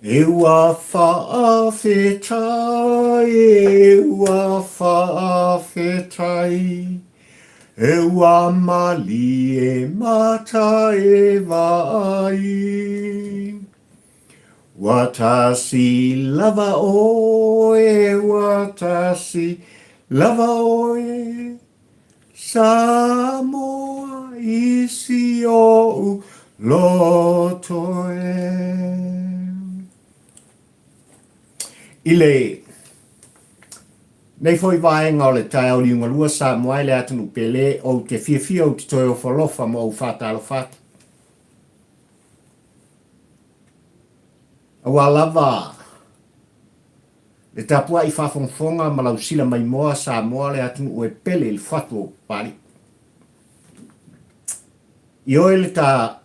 E ua faafetai, e ua faafetai, E ua malie mata e vaai. Ua tasi lava oe, ua tasi lava oe, Samoa i si ou loto e. I lenei foi vaega o le taeao liugalua Samoa e le atunuu pele, ou te fiafia ou te toe ofo alofa ma ou faatalofa atu. Aua lava Le tapuai faafogafoga ma lau sila maimoa Samoa le atunuu e pele i le fatu o Papalii. Ioe le ta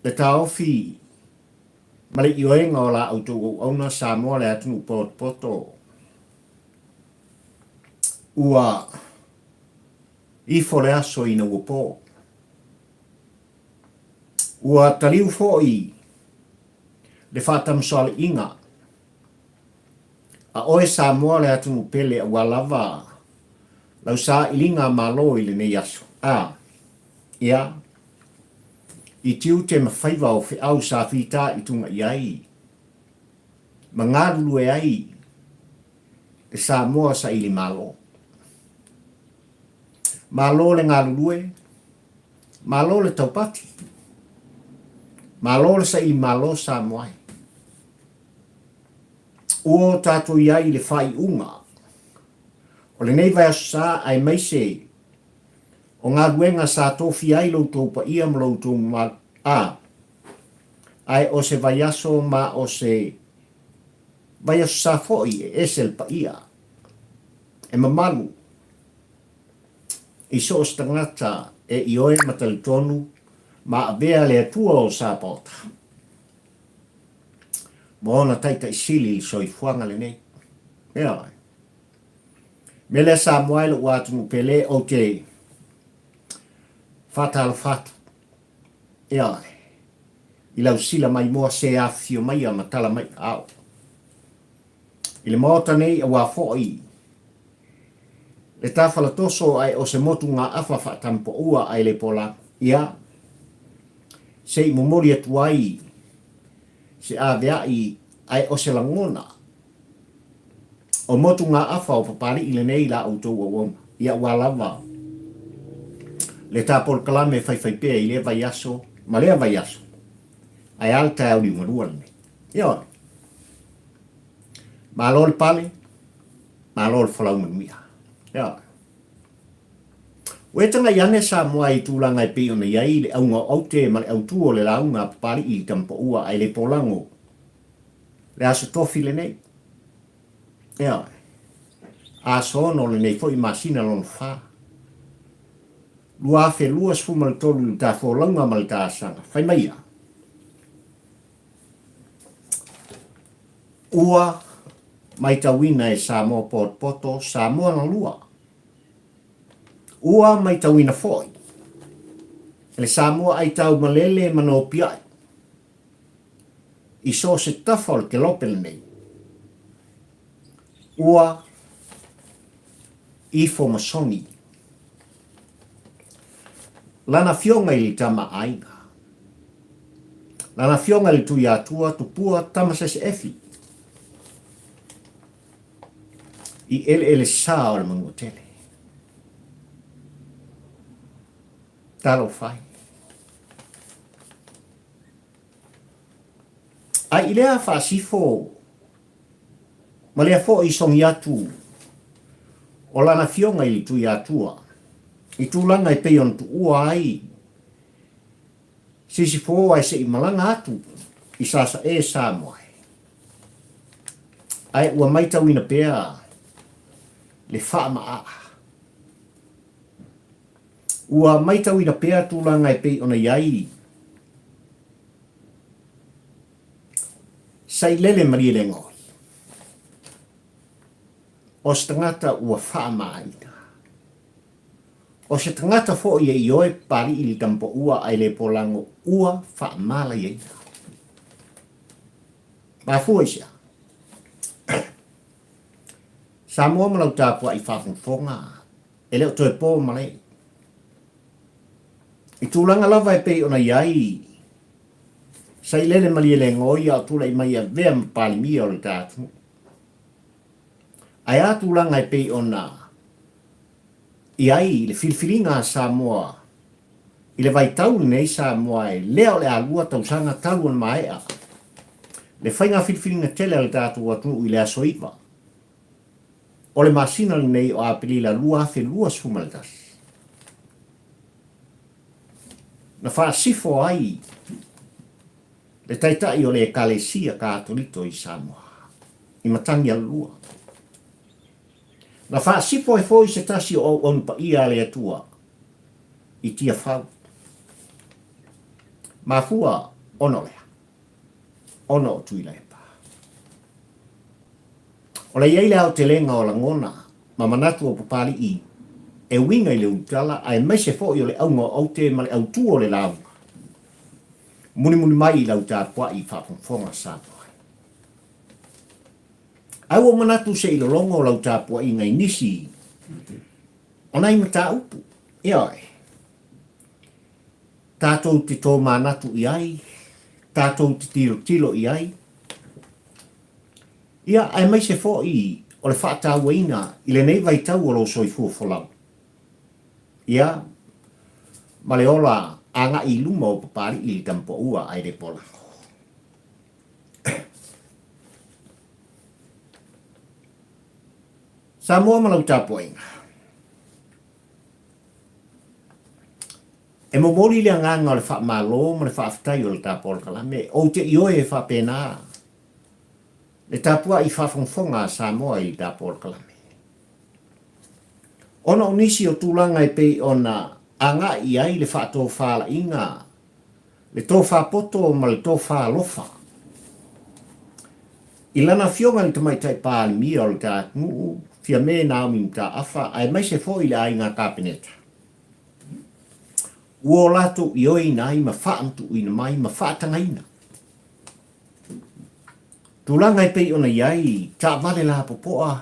le taofi ma le ioega o la outou auauna Samoa le atunuu potopoto ua ifo le aso ina ua po. Ua taliu foi le faatamasoaliiga A oe Samoa le atunuu pele aua lava lau sailiga malo i lenei aso. A, ia, i tiute ma faiva o feau sa fita i tuga i ai ma galulue ai le Samoa saili malo. Malo le galulue, malo le taupati, malo le saili malo Samoa e. Ua o tatou i ai i le faaiuga o lenei vaiaso sa aemaise o galuega sa tofia ai lo outou paia ma lo outou mamalu, a, ae o se vaiaso ma o se vaiaso sa foi e ese le paia e mamalu i so o se tagata e ioe ma talitonu ma avea le Atua o Sapaota. Ma ona taitai sili i le soifuaga lenei. Ioe. Mea lea Samoa e lou atunuu pele, ou te faatalofa atu. Ioe. I lau sila maimoa se afifio maia ma tala mai ao. I le Maota nei aua foi le tafalatoso ae o se motu gaafa faatampoua ae le pola. Ia, se i momoli atu ai se aveai ae o se lagona o motu gaafa o Papali'i lenei la outou auauna. Ia aua lava le ta polokalame e faifaipea i lea vaiaso ma lea vaiaso, ae a le taeao liugalua lenei. Ioe. Malo le pale, malo le folau manuia. Ioe. Ua e tagai ane Samoa i tulaga e pei ona i ai le auga o aute ma le autu o le lauga a Papali'i i Tamapaua ae le polago le Aso Tofi lenei. Ioe. Aso 6 lenei foi masina lona fa. 2023 i le ta folauga ma le ta asaga. Fai maia. Ua maitauina e Samoa potopoto Samoa na lua. Ua maitauina foi e le Samoa aitau malele ma nopiai i so o se tafa o le kelope lenei. Ua ifo ma soni lana afioga i le tama aiga. Lana afioga i le Tuiatua Tupua Tamaseseefi i eleele sa o le Manuatele. Talofa e. Ai i lea faasifo ma lea foi sogi atu o lana afioga i le Tuiatua i tulaga e pei ona tuua ai Sisifo ae se i malaga atu i Sasae Samoa ae ua maitauina pea le faamaaa. Ua maitauina pea tulaga e pei ona i ai Sailele Malielegaoi, o se tagata ua faamaaina. O se tagata foi e ioe Papali'i i le tamapaua ae le polago ua faamalaiaina. Mafua i se a? Samoa ma lau tapuai faafogafoga, e le o toe po malae. I tulaga lava e pei ona i ai, Sailele Malielegaoi a o tulai mai e avea ma Palemia o le ta atunuu. Ae a tulaga e pei ona i ai le filifiliga a Samoa i le vaitau lenei Samoa e lea o le a lua tausaga talu ona maea le faiga filifiliga tele a le tatou atunuu i le aso 9 o le masina lenei o Aperila 2021. Na faasifo ai le Taitai o le Ekalesia Katoliko i Samoa, i Matagialua. Na faasifo ai foi se tasi o auauna paia a le Atua i Tiafau. Mafua ona o le a? Ona o Tuilaepa. O la e i ai le aotelega o lagona ma manatu o Papali'i e uiga i le ulutala aemaise foi o le auga o aute ma le autū o le lauga. Mulimuli mai i lau tapuai faafogafoga Samoa. Ae ua ou manatu se i lologo lau tapuaiga i nisi o nai mataupu, ioe, tatou te tomanatu i ai, tatou te tilotilo i ai, ia, aemaise foi o le faatauaina i lenei vaitau o lou soifua folau, ia, ma le ola agai i luma o Papali'i i le Tamapoaua ae le Polago. Samoa ma lau tapuaiga. E momoli le agaga o le faamalo ma le faafetai o le ta polokalame. Ou te ioe e faapena le tapuai faafogafoga a Samoa i le ta polokalame. Ona o nisi o tulaga e pei ona agai i ai le faatofalaiga le tofa poto ma le tofa alofa. I lana afioga i le Tamaitai Palemia o le ta atunuu, Fiame Naomi Mataafa, aemaise foi le aiga Kapeneta, ua o latou ioeina ai ma faamatuuina mai ma faatagaina tulaga e pei ona i ai taavale lapopoa,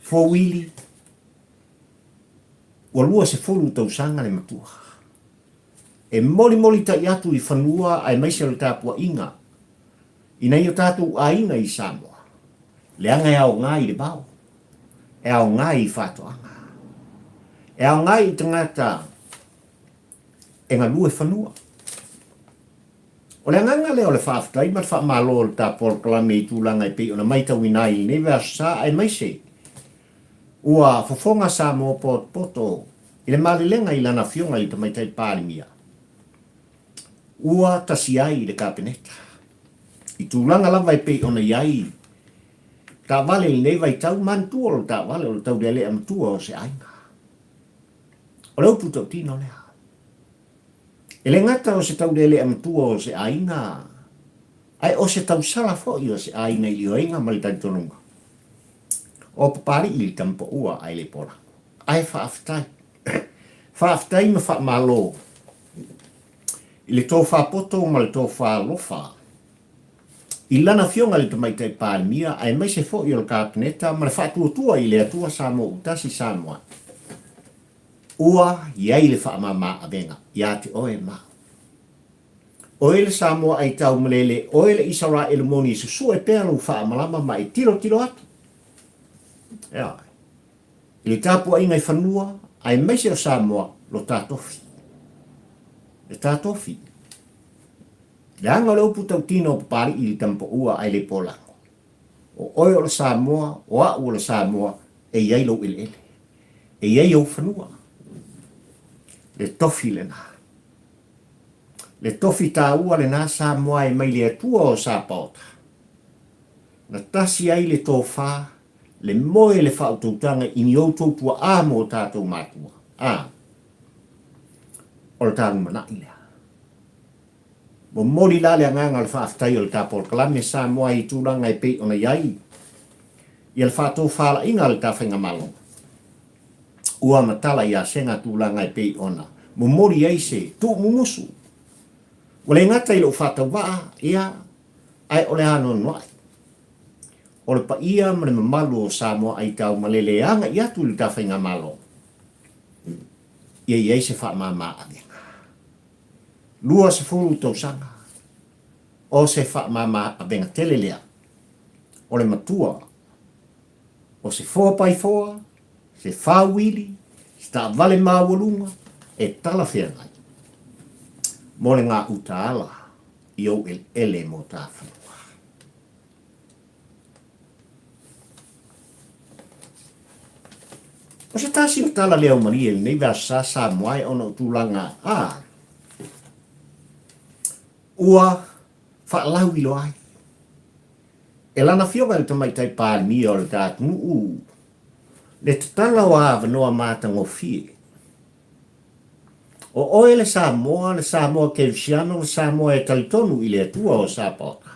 fouili, ua 20 tausaga le matua. E molimolitai atu i fanua aemaise o le tapuaiga i nai o tatou aiga i Samoa, leaga e aoga i le vao, e aoga i faatoaga, e aoga i tagata e galue fanua. O le agaga lea o le faafetai ma le faamalo o le ta polokalame i tulaga e pei ona maitauina ai i lenei vaiaso sa aemaise Ua fofoga Samoa potopoto i le malelega i lana afioga i le Tamaitai Palemia, ua tasi ai le Kapeneta. I tulaga lava e pei ona i ai taavale i lenei vaitau, manatua o le taavale o le taulealea matua o se aiga. O le upu tautino lea. E le gata o se taulealea matua o se aiga, ae o se tausala foi o se aiga i ioega ma le talitonuga. O Papali'i le tama paua ae le pola. Ae faafetai. Faafetai ma faamalo i le tofa poto ma le tofa alofa i lana afioga i le Tamaitai Palemia aemaise foi o le Kapeneta ma le faatuatua i le Atua Samoa ua tasi Samoa ua i ai le faamama avega ia te oe ma au. Oe le Samoa aitau malele, oe le Isaraelu moni e susue pea lou faamalama ma e tilotilo atu. Ioe. I le tapuaiga i fanua, aemaise o Samoa, lo ta tofi. Le ta tofi. Leaga o le upu tautino o Papali'i i le tama paua ae le polago. O oe o le Samoa, o a'u o le Samoa, e i ai lou eleele. E i ai ou fanua. Le tofi lena. Le tofi taua lena Samoa e mai le Atua o Sapaota, na tasi ai le tofa, le moe le faautautaga i ni outou tua'a mo tatou matua. A, o le ta lumanai lea. Momoli la le agaga o le faafetai o le ta polokalame Samoa i tulaga e pei ona i ai ia le faatofalaiga a le ta faigamalo. Ua matala ia Sega tulaga e pei ona momoli ai se tuumumusu. Ua le gata i lou faatauvaa, ia, Ae o le anoanoai o le paia ma le mamalu o Samoa aitau malele e agai atu i le ta Faigamalo, ia i ai se faamama avega. 20 tausaga o se faamama avega tele lea o le matua o se foa paifoa, se fauili, se taavale maualuga e talafeagai mo le gauta ala i ou eleele mo ta fanua. O se tasi o tala lea o Malie i lenei vasa Samoa e ona o tulaga a ua faalauiloa ai e lana afioga i le Tamaitai Palemia o le ta atunuu le tatala o avanoa matagofie. O oe le Samoa, le Samoa Kerisiano, le Samoa e talitonu i le Atua o Sapaota.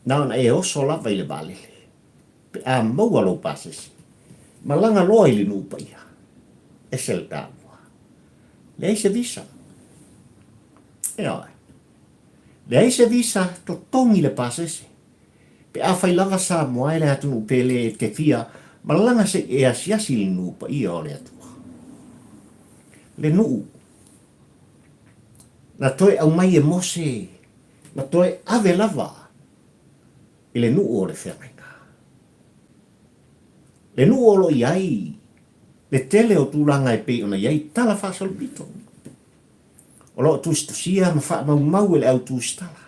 Na ona e oso lava i le vaalele pe a maua lou pasese. Malaga loa i le nuu paia. Ese le taua. Leai se visa. Ioe. Leai se visa, totogi le pasese. Pe afai lava Samoa e le atunuu pele e te fia malaga se i e asiasi i le nuu paia o le Atua. Le nuu na toe aumai e Mose ma toe ave lava i le nuu o le feagaiga. Le nuu o lo o i ai le tele o tulaga e pei ona i ai tala faasolopito. O lo o tusitusia ma faamaumau e le au tusitala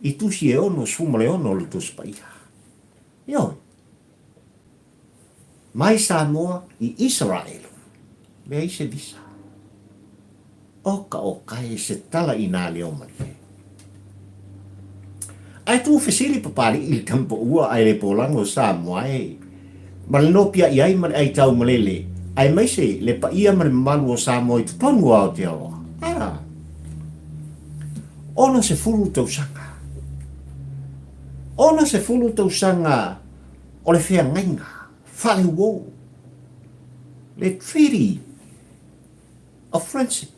i tusi e 66 o le Tusi Paia. Ioe. Mai Samoa i Isaraelu, leai se visa. Oka oka e se tala i nā leo malie. Ae tuu fesili Papali'i i le tamapaua ae le polago o Samoa e ma le nopiai ai ma le aitau malele aemaise le paia ma le mamalu o Samoa i totonu o Aotearoa. A! 60 tausaga. 60 tausaga o le feagaiga faaleuo, le Treaty of Friendship.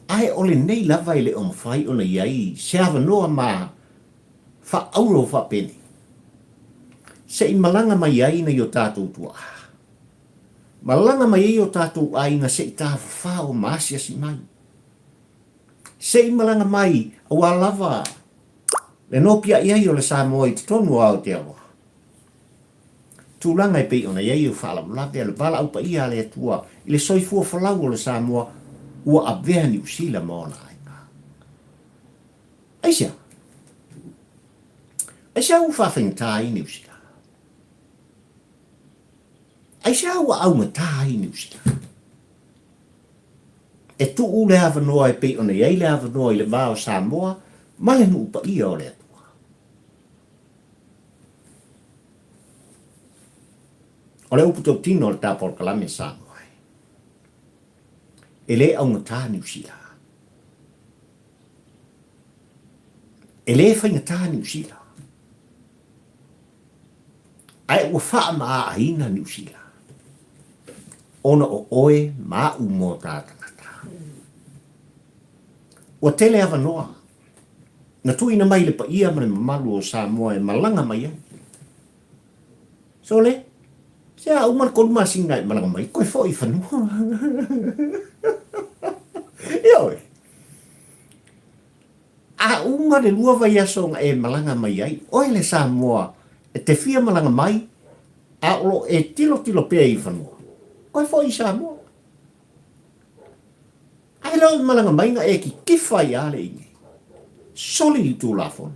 Ae o lenei lava e le o mafai ona i ai se avanoa ma faaauro faapenei, se i malaga mai ai nai o tatou tuaa. Malaga mai ai o tatou aiga se i tafafao ma asiasi mai. Se i malaga mai aua lava le nopiai ai o le Samoa i totonu o Aotearoa. Tulaga e pei ona i ai o faalavelave a le valaau paia a le Atua i le soifua folau o le Samoa ua avea Niu Sila ma ona aiga. Aisea? Aisea ua faafaigata ai Niu Sila? Aisea ua augata ai Niu Sila? E tuu le avanoa e pei ona i ai le avanoa i le va o Samoa ma le nuu paia o le Atua. O le upu tautino o le ta polokalame Samoa e, e le augata Niu Sila. E le faigata Niu Sila. Ae ua faamaaaina Niu Sila ona o oe ma a'u mo ta tagata. Ua tele avanoa na tuuina mai i le paia ma le mamalu o Samoa e malaga mai ai. Sole, se a uma le kolu masina e malaga mai, koe foi i fanua. Ioe. A uma le lua vaiaso na e malaga mai ai, oe le Samoa e te fia malaga mai, a o lo o e tilotilo pea i fanua, koe foi i Samoa. Ae le o i malaga mai na e kitifa ai a le ine. Soli le Tulafono.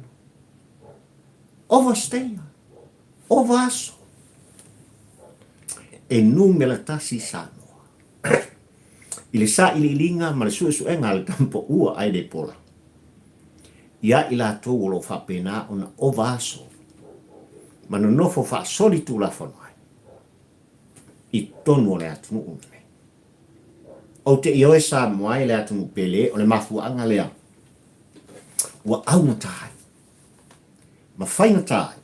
Overstay. Ova aso. E numera tasi Samoa. I le sailiiliga ma le suesuega a le tamapaua ae le pola, ia i latou o lo o faapena ona ova aso ma nonofo faasoli Tulafono ai i totonu o le atunuu lenei. Ou te ioe Samoa e le atunuu pele, o le mafuaaga lea ua augata ai ma faigata ai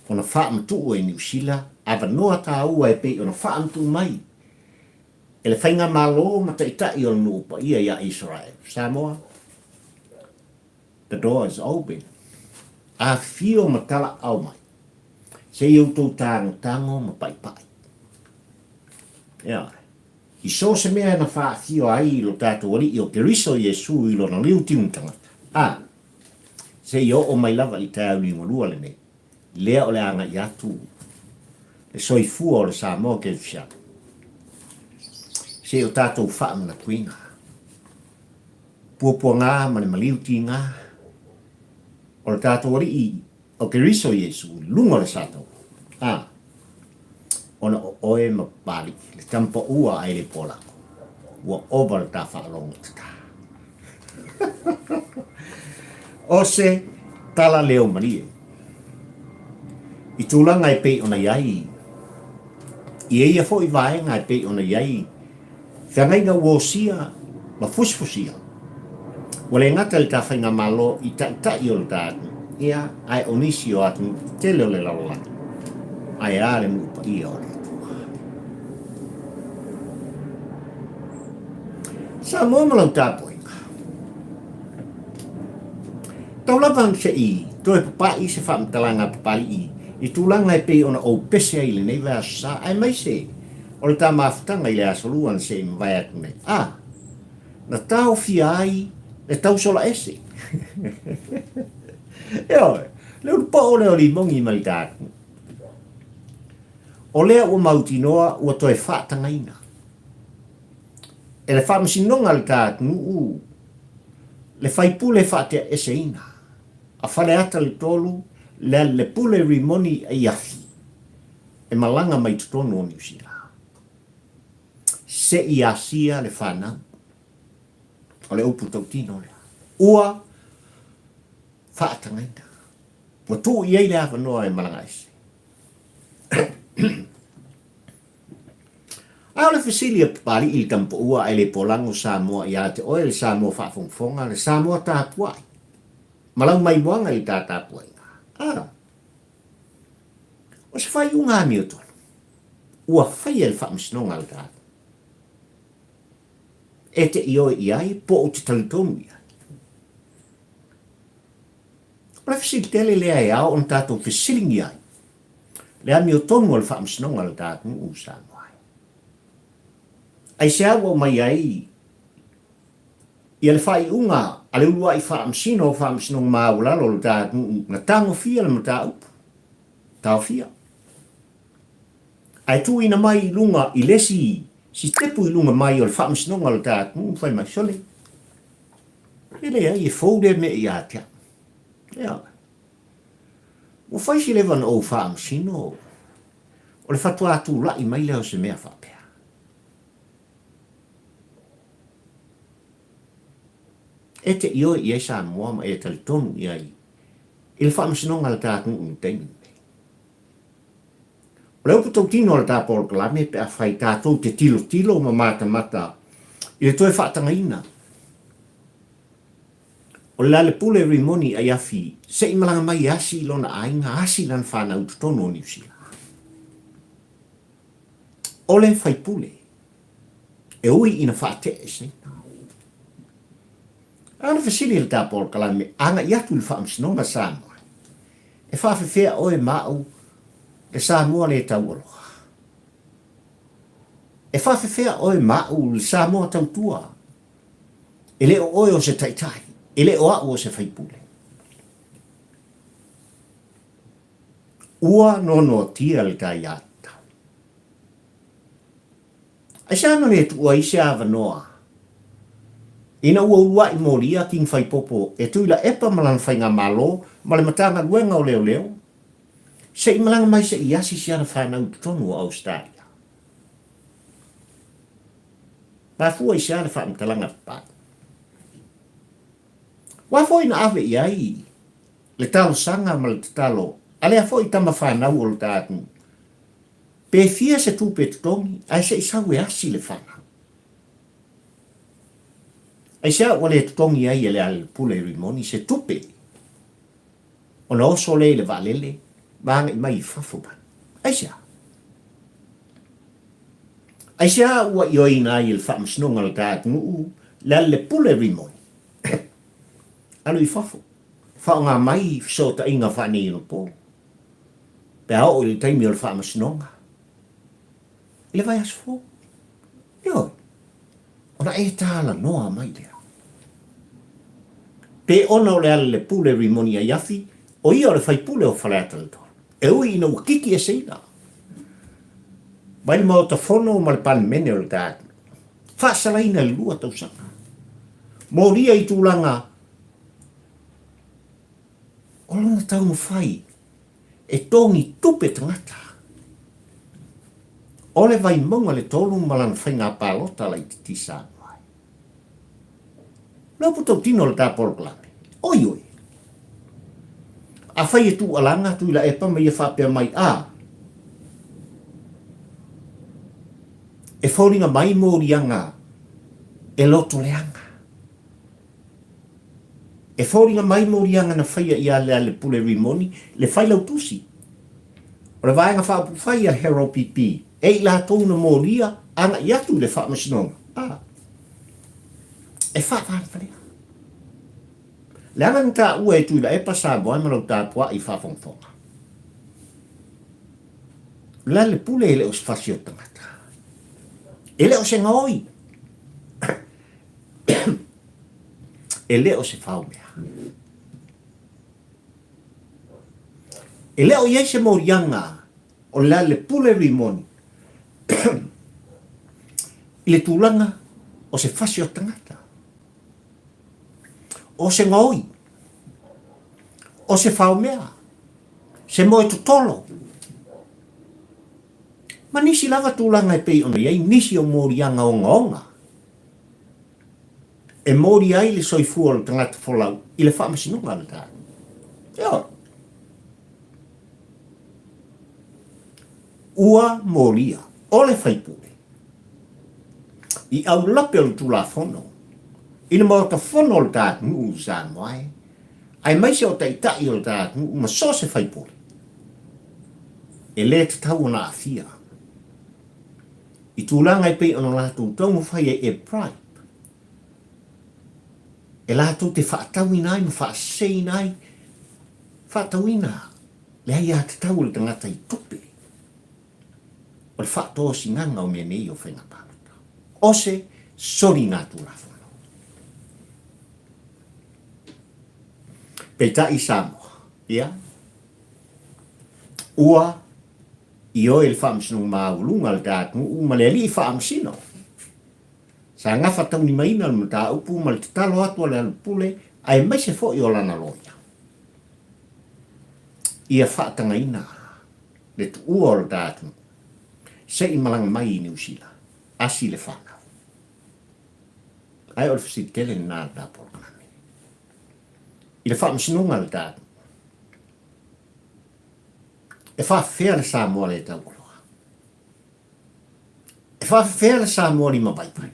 ona faamatuu e Niu Sila avanoa taua e pei ona faamatuu mai. e le Faigamalo ma Taitai o le nuu paia ia Isaraelu, Samoa, the door is open. Afifio ma talaau mai, se i outou tagotago ma paipai. Ioe. I so o se mea na faafio ai lo tatou Alii o Keriso Iesu i lona liu tinu tagata, a, se i oo mai lava i taeao liugalua lenei, lea o le agai atu le soifua o le Samoa Kerisiano, se i o tatou faamanatuina puapuaga ma le maliu tiga o le tatou Alii o Keriso Iesu i luga o le sa taua, a, ona o oe ma Papalii, le tama paua ae le poalago, ua ova le ta faalogo tata. O se tala leo malie i tulaga e pei ona i ai i eia foi vaega e pei ona i ai feagaiga ua osia ma fusifusia. Ua le gata i le ta faigamalo i taitai o le ta atunuu, ia, ae o nisi o atunuu tetele o le lalolagi, ae a le nuu paia o le Atua. Samoa ma lau tapuaiga. Tau lava se i toe papa'i se faamatalaga a Papalii i tulaga e pei ona ou pese ai i lenei vaiaso sa, aemaise o le ta mafutaga i le Aso Lua na se i mavae atu nei. A, na taofia ai le tausola ese. Ioe, le ulupoo lea o Limogi mai le ta atunuu. O lea ua mautinoa ua toe faatagaina e le Faamasinoga a le ta atunuu le faipule faateaeseina a Faleata le Tolu Lealailepule Rimoni Aiafi e malaga mai totonu o Niu Sila se i asia le fanau. O le upu tautino lea. Ua faatagaina. Ua tuu i ai le avanoa e malaga ese. A o le fesili a Papalii i le tamapaua ae le polago Samoa ia te oe le Samoa faafogafoga, le Samoa tapuai, ma lau maimoaga i le ta tapuaiga. A o se faaiuga amiotonu ua faia e le Faamasinoga a le ta e te ioe i ai po o te talitonu i ai. O le fesili tele lea e ao ona tatou fesiligia ai le amiotonu a le Faamasinoga a le ta atunuu o Samoa ai. Aisea ua aumai ai ia le faaiuga a le uluai faamasino o Faamasinoga Maualalo o le ta atunuu na tagofia le mataupu taofia ae tuuina mai i luga i le isi sitepu i luga mai o le Faamasinoga o le ta atunuu fai mai, Sole, e leai e fou lea mea ia te au. Ioe. Ua fai si leva na ou faamasino o le faatoa tulai mai lea o se mea faapea. E te ioe i ai Samoa ma e talitonu i ai i le faamasinoga a le ta atunuu i le taimi lenei. O le upu tautino a le ta polokalame pe afai tatou te tilotilo ma matamata i le toe faatagaina O le Lealepule Rimoni Aiafi se i malaga mai e asi i lona aiga, asi i lana fanau i totonu o Niu Sila. O le faipule e ui ina faateeseina. A o le fesili i le ta polokalame agai atu i le Faamasinoga Samoa, e faafefea oe ma au le Samoa le taualoa? E faafefea oe ma au le Samoa tautua? E le o oe o se taitai, e le o au o se faipule. Ua noanoatia le ta aiatatau. Aisea na le tuua ai se avanoa ina ua uluai molia King Faipopo e Tuilaepa ma lana faigamalo ma le Matagaluega o Leoleo se i malaga mai se i asi si ana fanau i totonu o Ausetalia? Mafua i se a le faamatalaga papai? Ua foi na ave i ai le talosaga ma le tatalo a lea foi tama fanau o lo ta atunuu, pe fia se tupe totogi ae se i sau e asi le fanau. Aisea ua le totogi ai e Lealailepule Rimoni se tupe ona oso lea i le vaalele ma agai mai i fafo mai? Aisea? Aisea ua ioeina ai e le Faamasinoga o le ta atunuu Lealailepule Rimoni? Alu i fafo, faaaoga mai fesootaiga faaneionapo pe a oo i le taimi o le Faamasinoga i le vaiaso fou. Ioe, ona e talanoa mai lea. Pe ona o Lealailepule Rimoni Aiafi, o ia o le faipule o Faleata le 3, e ui ina ua kiki eseina mai le Maota Fono ma le Palemene o le ta atunuu, faasalaina i le 2 tausaga, molia i tulaga o lona taumafai e togi tupe tagata. O le Vaimauga le 3 ma lana faiga palota laitiiti Samoa ai. Le upu tautino o le ta polokalame, oi oi. Afai e tuualaga Tuilaepa ma ia faapea mai, a, e foliga mai moliaga e loto leaga. E foliga mai moliaga na faia ia Lealepule Rimoni le failautusi o le Vaega Faaupufai a le Herald PP e i latou na molia agai atu i le Faamasinoga a e faavalevalea. Leaga na taua e Tuilaepa Samoa ma lau tapuai faafogafoga. Lealepule e le o se fasi o tagata. E le o se gaoi. E le o se faomea. E le o i ai se moliaga o Lealepule Rimoni i le tulaga o se fasi o tagata, o se gaoi, o se faomea, se moe totolo, ma nisi lava tulaga e pei ona i ai nisi o moliaga ogaoga e moli ai le soifua o le tagata folau i le faamasinoga a le tatou. Ioe. Ua molia o le faipule i aulape o le Tulafono i le Maota Fono o le ta atunuu i Samoa e, aemaise o taitai o le ta atunuu ma so o se faipule, e le tatau ona aafia i tulaga e pei ona latou taumafai ai e bribe, e latou te faatauina ai ma faaseseina ai, faatauina le aiatatau o le tagata i tupe o le faatosinaga o mea nei o faiga palota, o se soligatulafono. Peitai Samoa, ia, ua ioe le Faamasinoga Maualuga a le ta atunuu ma le Alii Faamasino. Sa gafataulimaina le mataupu ma le tatalo atu a le Alupule aemaise foi o lana loia ia faatagaina le tuua o le ta atunuu se i malaga mai i Niu Sila, asi le fanau. Ae o le fesili tele lena a le ta polokalame i le Faamasinoga a le ta atunuu. E faafefea le Samoa le taualoa? E faafefea le Samoa limavaivai?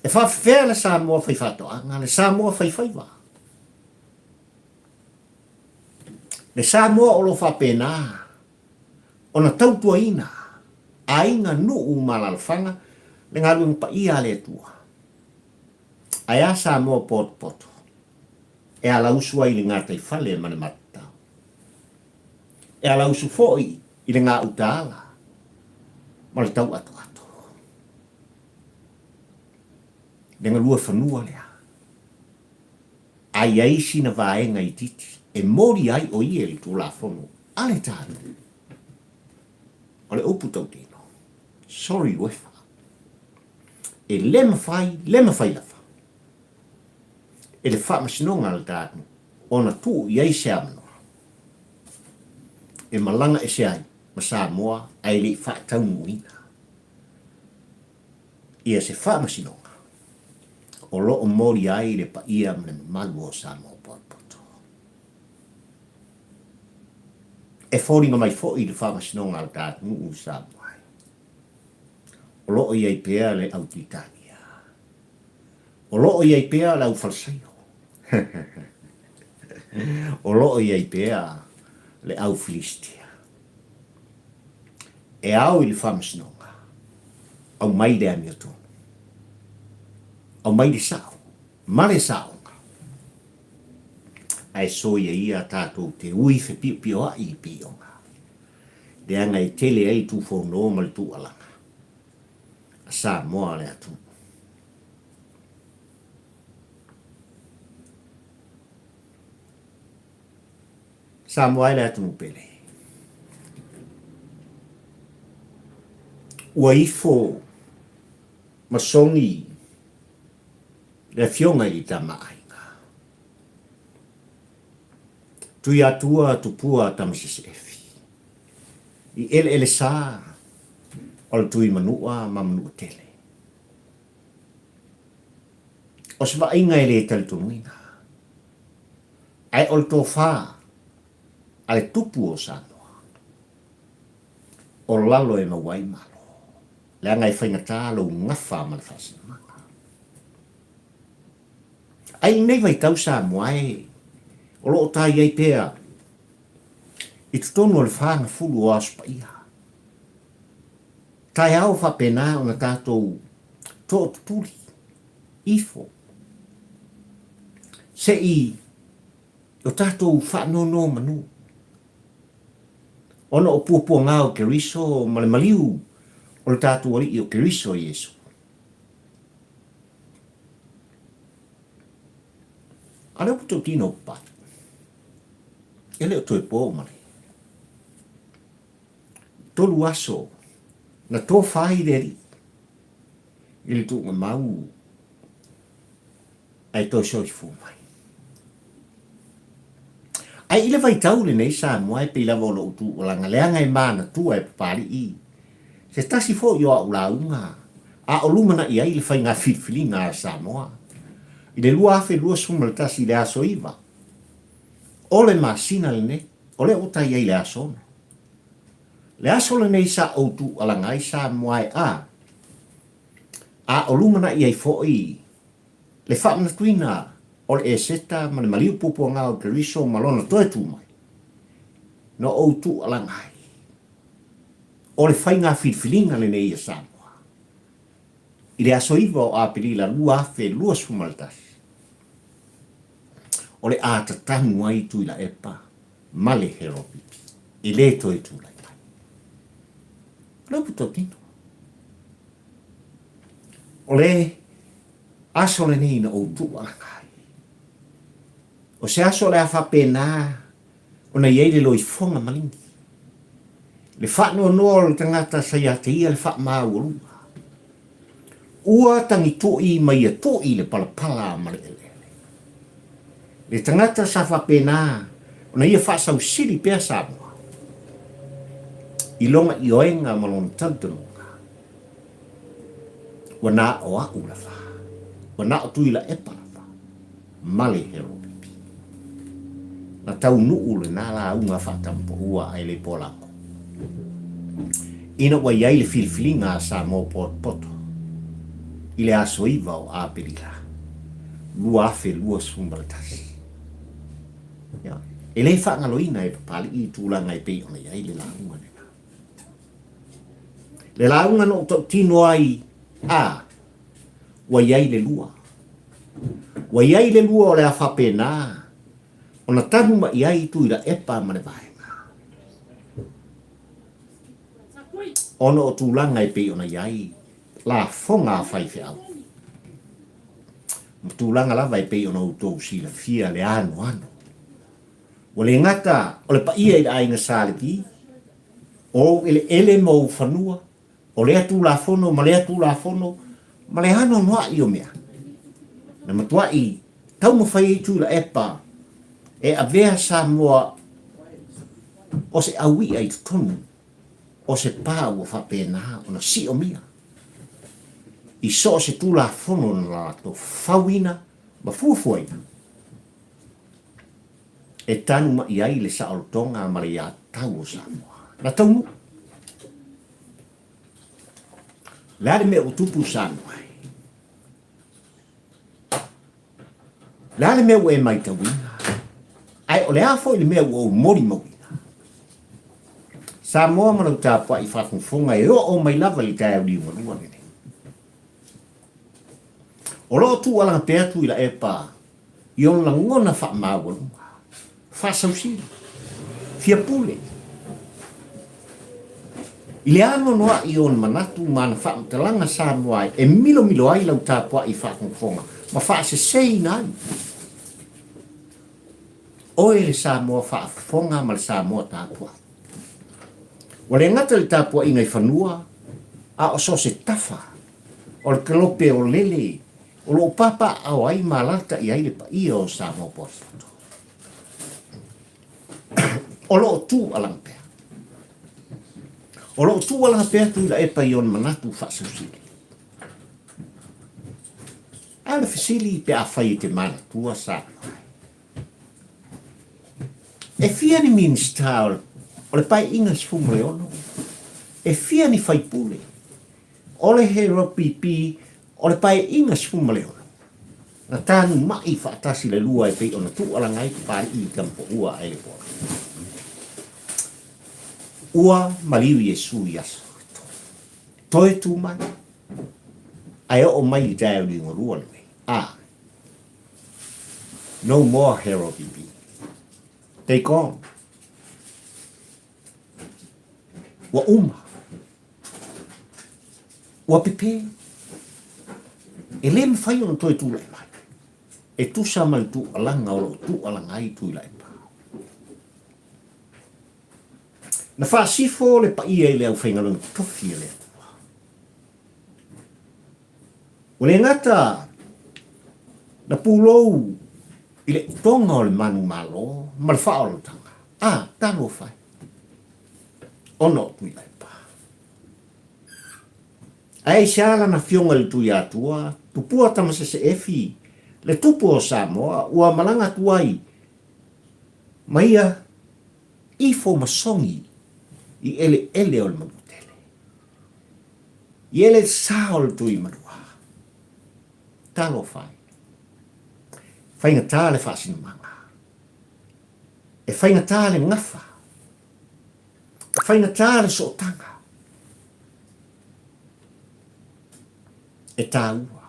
E faafefea le Samoa faifaatoaga, le Samoa faifaiva? Le Samoa o lo o faapena ona tautuaina aiga, nuu ma alaalafaga le galuega paia a le Atua. Ae a Samoa potopoto? E alausu ai i le gataifale ma le matatau. E alausu foi i le gautaala ma le tauatoato. Le galue fanua lea. A i ai sina vaega itiiti e moli ai o ia i le Tulafono a le tatou. O le upu tautino, sorry uefa. E le mafai, le mafai lava e le Faamasinoga a le tatou ona tuu i ai se avanoa e malaga ese ai ma Samoa ae le i faataunuuina ia se Faamasinoga o lo o molia ai le paia ma le mamalu o Samoa potopoto. E foliga mai foi le Faamasinoga a le tatou nuu i Samoa ai, o lo o i ai pea le au Tuitania. O lo o i ai pea le au Falisaio. O lo o i ai pea le au Filistia. E ao i le Faamasinoga, aumai le amiotonu. Aumai le sao ma le saoga. Ae soia ia tatou te ui fepiopioai i pioga, leaga e tele ai le tufono ma le tuualaga a Samoa le atunuu. Samoa e le atunuu pele. Ua ifo ma sogi le Afioga i le Tama a Aiga. Tuiatua Tupua Tamasese Efi i eleele sa o le Tuimanua ma Manuatele. O se vaaiga e le talitonuina, ae o le tofa a le Tupu o Samoa, o lalo e maua ai Malo, leaga e faigata lou gafa ma le faasilamaga. Ae i lenei vaitau Samoa e, o lo o ta i ai pea i totonu o le fagafulu o Aso Paia. Taeao faapena ona tatou tootutuli ifo se i o tatou faanonomanu ona o puapuaga o Keriso ma le maliu o le tatou Alii o Keriso Iesu. A lea ua tautino papalii, e le o toe po male. Tolu aso na tofa ai le Alii i le tuugamau ae toe soifua mai. Ae i le vaitau lenei Samoa e pei lava o lou tuualaga leaga e manatua e Papalii se tasi foi o au lauga a o lumanai ai le faiga filifiliga a Samoa i le 2021 i le aso 9 o le masina lenei, o lea ua tai ai le aso 6. Le aso lenei sa ou tuualaga ai Samoa e a, a o lumanai ai foi le faamanatuina o le Eseta ma le maliu puapuaga o Keriso ma lona toe tu mai, na ou tuualaga ai, o le faiga filifiliga lenei a Samoa i le aso 9 o Aperila 2021, o le a tatanu ai Tuilaepa ma le Heropipi e le toe tulai mai. O le upu tautino, o le aso lenei na ou tuualaga ai. O se aso o le a faapena ona i ai le loifoga maligi, le faanoanoa o le tagata sa ia te ia le faamaualuga. Ua tagitui ma ia tui le palapala ma le eleele. Le tagata sa faapena ona ia faasausili pea Samoa i lona ioega ma lona talitonuga. Ua na o a'u lava, ua na o Tuilaepa lava ma le Heropipi. Na taunuu lena lauga faatamapaua ae le poalago. Ina ua i ai le filifiliga a Samoa Potopoto i le aso 9 o Aperila 2021. Ia, e le faagaloina e Papalii tulaga e pei ona i ai le lauga lena. Le lauga na ou tautino ai, a, ua i ai le lua. Ua i ai le lua o le a faapena ona tanu mai ai Tuilaepa ma le vaega. Ona o tulaga e pei ona i ai lafoga a faifeau. Ma tulaga lava e pei ona outou silafia le anoano. Ua le gata o le paia i le aiga Sa Levi, o ou eleele ma ou fanua, o lea Tulafono ma lea Tulafono, ma le anoanoai o mea. Na matuai taumafai ai Tuilaepa e avea Samoa o se aui'a i totonu o se pā ua faapena ona siomia i so o se Tulafono na latou fauina ma fuafuaina. E tanu mai ai le saolotoga ma le iatau o Samoa. Na taunuu. Le a le mea ua tupu Samoa ai? Le a le mea ua e maitauina? Ae o le a foi le mea ua ou molimauina? Samoa ma lau tapuai faafogafoga e oo mai lava i le taeao liugalua lenei. O lo o tuualaga pea Tuilaepa i ona lagona faamaualuga, faasausili, fia pule, i le anoanoai o ona manatu ma ana faamatalaga Samoa e milomilo ai lau tapuai faafogafoga ma faaseseina ai oe le Samoa faafofoga ma le Samoa tapuai. Ua le gata i le tapuaiga i fanua, a o so o se tafa o le kelope o lele o lo o papaaao ai ma alaalatai ai le paia o Samoa potopoto. O lo o tuualaga pea. O lo o tuualaga pea Tuilaepa i ona manatu faasausili. A o le fesili pe afai e te manatua Samoa E fia ni Minisita o le Paeaiga 16? E fia ni faipule o le HRPP o le Paeaiga 16? Na tanuma'i faatasi le lua e pei ona tuualaga ai Papali'i i Tamapoua ae le Pola. Ua maliu Iesu i aso e tolu. Toe tu mai, ae oo mai i le taeao liugalua lenei. A. No more Hero BB. They gone. Ua uma. Ua pepē. E le mafai ona toe tulai mai. E tusa ma le tuualaga o lo o tuualaga ai Tuilaepa. Na faasifo le paia i le aufaigaluega totofi a le Atua. Ua le gata na pulou i le toga o le manumalo ma le faaolotaga, a, talofa e, ona o Tuilaepa. Ae aisea lana afioga i le Tuiatua, Tupua Tamasese Efi, le tupu o Samoa, ua malaga atu ai ma ia ifo ma sogi i eleele o le Manuatele. I ele sa o le tui manua. Talofa e. Faigata le faasinomaga. E faigata le gafa. E faigata le sootaga. E taua.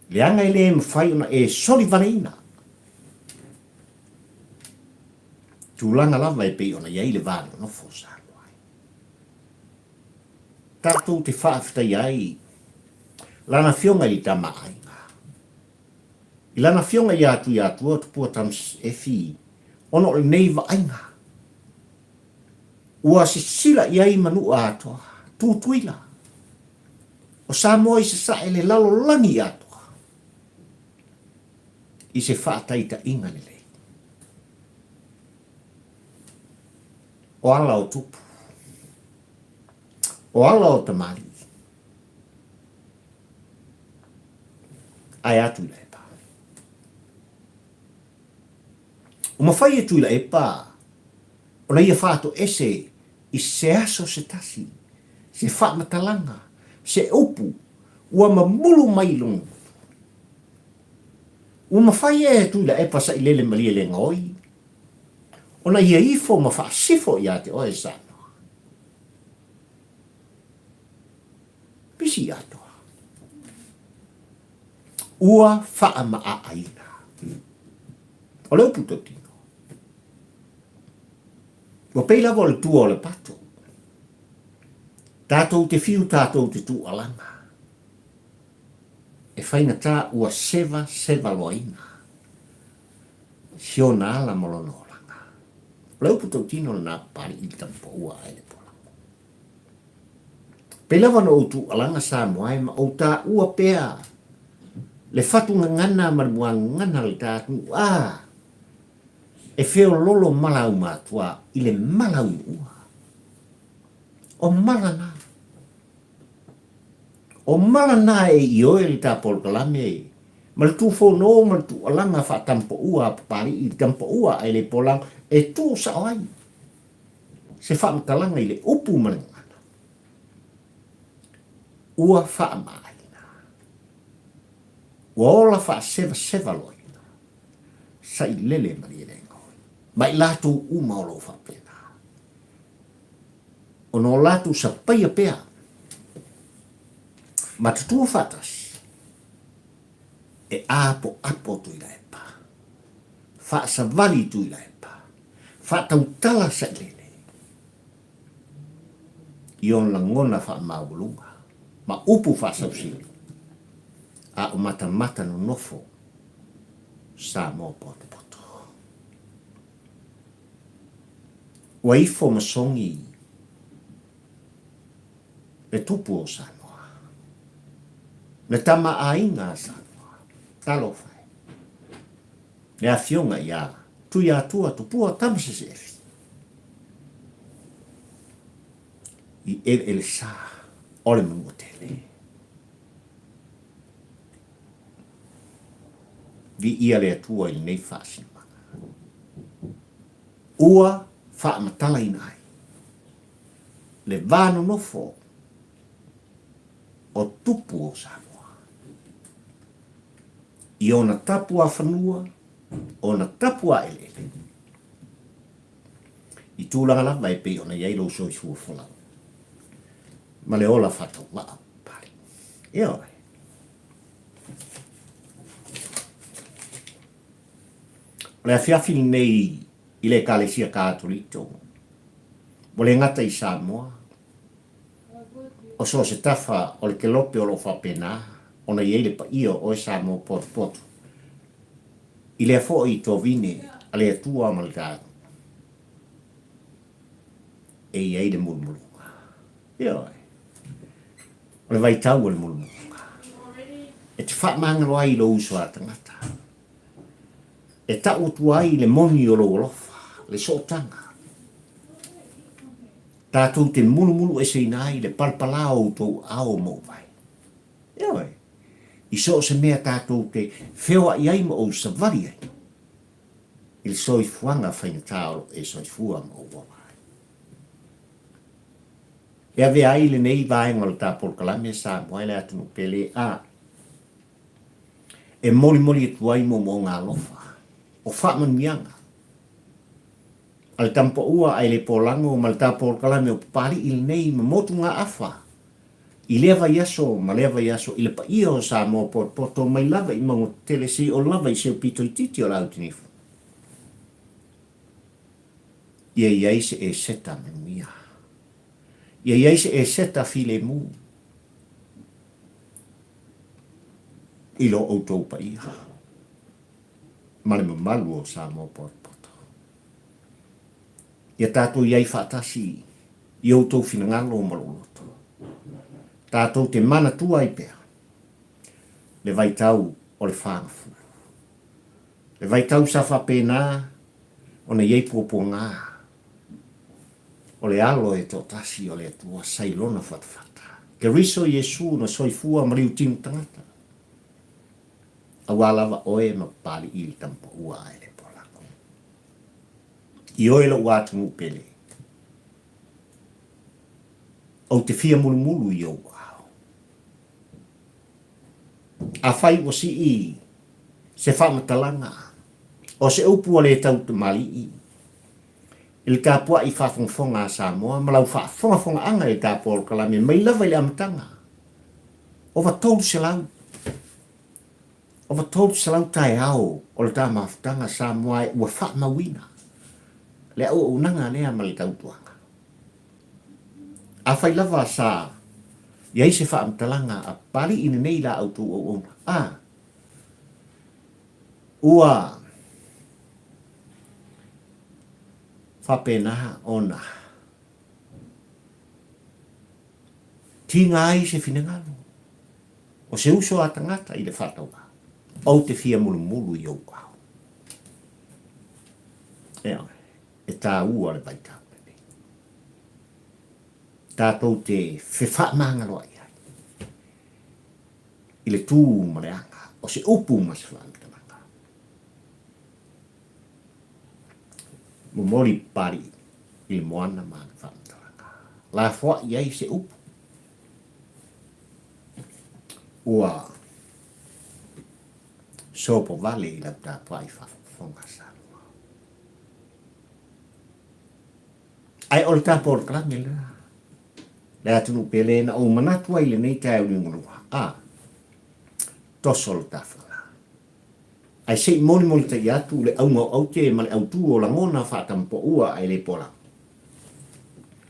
Leaga e le mafai ona e solivaleina. Tulaga lava e pei ona i ai le va nonofo o Samoa. Tatou te faafetaia ai Lana Afioga i le Tama a Aiga, i Lana Afioga ia Tuiatua Tupua Tams Efi, ona o lenei vaaiga ua sisila i ai manua atoa, Tutuila, o Samoa i Sasae le lalolagi atoa, i se faataitaiga lelei. O ala o tupu. O ala o tamalii. Ae a Tuilaepa? Ua mafai e Tuilaepa ona ia faatoese i se aso se tasi, se faamatalaga, se upu ua mamulu mai i lona gutu. Ua mafai e Tuilaepa sailele malie le gaoi ona ia ifo ma faasifo ia te oe Samoa. Pisi atoa. Ua faamaaaina. O le upu tautino. Ua pei lava o le tua o le pato. Tatou te fiu tatou te tuualaga. E faigata ua seva seva loaina. Si ona ala ma lona olaga. O le upu tautino lena Papali'i i le Tamapoua ae le Polago. Pei lava ona ou tuualaga Samoa e ma ou taua pea le fatu gagana ma le muagagana o le ta atunuu a e feololo mala aumatua i le mala unuua. O mala na. O mala na e ioe le ta polokalame ma le tufono ma le tuualaga faatampoua a Papali'i i le Tamapoua ae le Polago e tuu sao ai se faamatalaga i le upu ma le gagana. Ua faamaaina. Ua ola faasevaseva loaina. Sailele malie le gaoi. Ma i latou uma o lo o faapena. Ona o latou sapaia pea ma tutua faatasi e apoapo Tuilaepa, faasavali Tuilaepa, faatautala sailele i ona lagona faamaualuga ma upu faasausili a o matamata nonofo Samoa potopoto. Ua ifo ma sogi le tupu o Samoa, le tama aiga a Samoa. Talofa e, le afioga ia Tuiatua Tupua Tamasese i eleelesa o le Manuatele. Viia le Atua i lenei faasinomaga ua faamatalaina ai le va nonofo o tupu o Samoa i ona tapuafanua, ona tapuaeleele, i tulaga lava e pei ona i ai lou soifua folau ma le ola faatauvaa pale. Ioe. O le afiafi lenei i le Ekalesia Katoliko, ua le gata i Samoa, o so o se tafa o le kelope o lo o faapena ona i ai le paia o oe Samoa potopoto, i lea foi tovine a le Atua ma le tatou e i ai le mulumuluga. Ioe. O le vaitau o le mulumuluga. E te faamagalo ai i lou uso a tagata. E tau atu ai le moni o lou alofa, le sootaga. Tatou te mulumulu eseina ai le palapala o outou ao ma ou vae. Ioe. I so o se mea tatou te feoai ai ma ou savali ai i le soifuaga faigata o lo o e soifua ma ou ola ai. E avea ai lenei vaega o le ta polokalame Samoa e le atunuu pele a e molimoli atu ai moomooga alofa o faamanuiaga a le Tamapaua ae le polago ma le ta polokalame o Papali'i lenei ma motugaafa i lea vaiaso ma lea vaiaso i le paia o Samoa potopoto mai lava i mauga tetele seia lava i seu pito itiiti o Lautinifu. Ia i ai se eseta manuia. Ia i ai se eseta filemu i lo outou paia ma le mamalu o Samoa potopoto. Ia tatou i ai faatasi i outou finagalo ma lou loto. Tatou te manatua ai pea le vaitau o le fagafulu. Le vaitau sa faapena ona i ai puapuaga o le Alo e toatasi o le Atua sa i lona fatafata. Keriso Iesu na soifua ma liutinu tagata. Auā lava oe ma Papali'i i le tamapaua ae le polago. I oe lou atunuu pele, ou te fia mulumulu i ou ao. Afai ua sii se faamatalaga o se upu ua le tautamali'i i le tapua'i faafogafoga a Samoa ma lau faafogafogaaga i le tapolokalame mai lava i le amataga, ova 300, ova 300 taeao o le ta mafutaga Samoa e ua faamauina le auaunaga lea ma le tautuaga. Afai lava sa i ai se faamatalaga a Papali'i lenei la outou auauna, a ua faapena ona tiga ai se finagalo o se uso a tagata i le faatauvaa, ou te fia mulumulu i ou ao. Ioe, e tāua le vaitau lenei. Tatou te fefaamagaloa'i ai i le tū ma le aga o se upu ma se faamatalaga. Momoli Papali'i i le moana ma ana faamatalaga. Lafoa'i ai se upu ua sopovale i lau tapuai faafogafoga Samoa. Ae o le ta polokalame lena. Le atunuu pele na ou manatu ai i lenei taeao liugalua, a, toso le tafaga. Ae se i molimolitaia atu le auga o aute ma le autū o lagona faatamapoua ae le pola.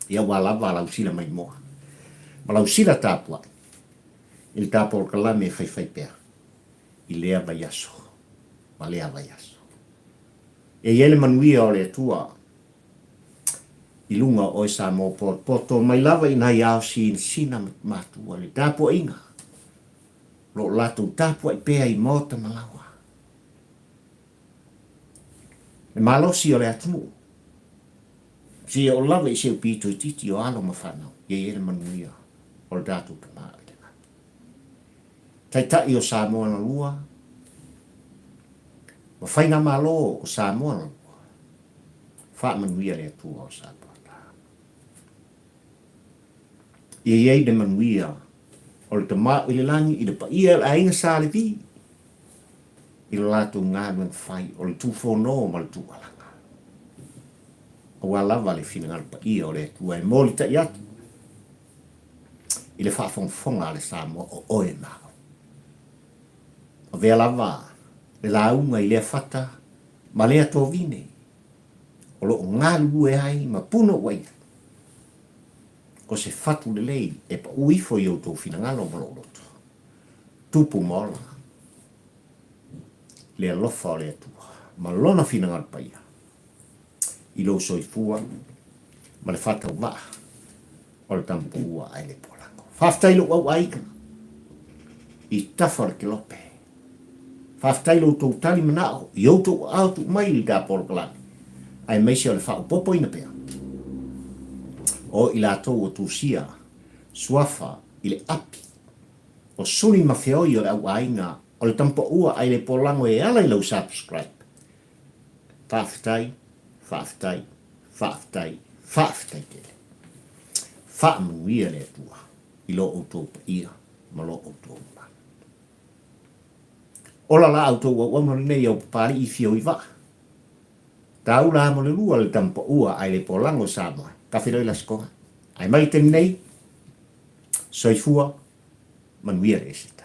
Ia ua lava lau sila maimoa ma lau sila tapuai i le ta polokalame e faifai pea i lea vaiaso ma lea vaiaso. E i ai le manuia o le Atua i luga o oe Samoa potopoto mai lava i nai ao sinasina ma matua i le tapuaiga o lo o latou tapuai pea i maota ma laoa. Le malosi o le atunuu, seia oo lava i si ou pito itiiti o alo ma fanau, ia i ai le manuia o le tatou Tama i le Lagi. Taitai o Samoa na lua, ma Faigamalo o Samoa na lua, faamanuia le Atua o Samoa. Ia i ai le manuia o le Tama i le Lagi i le paia o le aiga Sa Levi i le latou galuega fai o le tufono ma le tuualaga. Aua lava le finagalo paia o le Atua e molitai atu i le faafogafoga a le Samoa o oe ma au. Avea lava le lauga i lea fata ma lea tovine o lo o galulue ai ma punouai ai. O se fatu lelei e pau ifo i outou finagalo ma lou loto. Tupu ma ola le alofa o le Atua ma Lona finagalo paia i lou soifua ma le faatauvaa o le tamupoua ae le polago. Faafetai i lou auaiga i tafa o le kelope. Faafetai i lo outou tali manao i outou aao tuu mai i le ta polokalame, aemaise o le faaopoopoina pea o i latou ua tusia suafa i le api o suli ma feoi o le auaiga o le tamupoua ae le polago e ala i lau subscribe. Faafetai, faafetai, faafetai, faafetai tele. Faamanuia le Atua i lo outou paia ma lo outou mamalu. Ola la outou auauna lenei au Papalii i fio i vaa. Taula mo le lua le tamapaua ae le polago Samoa. Ka feiloai la sikoga. Ae mai le taimi nei, soifua manuia le eseta.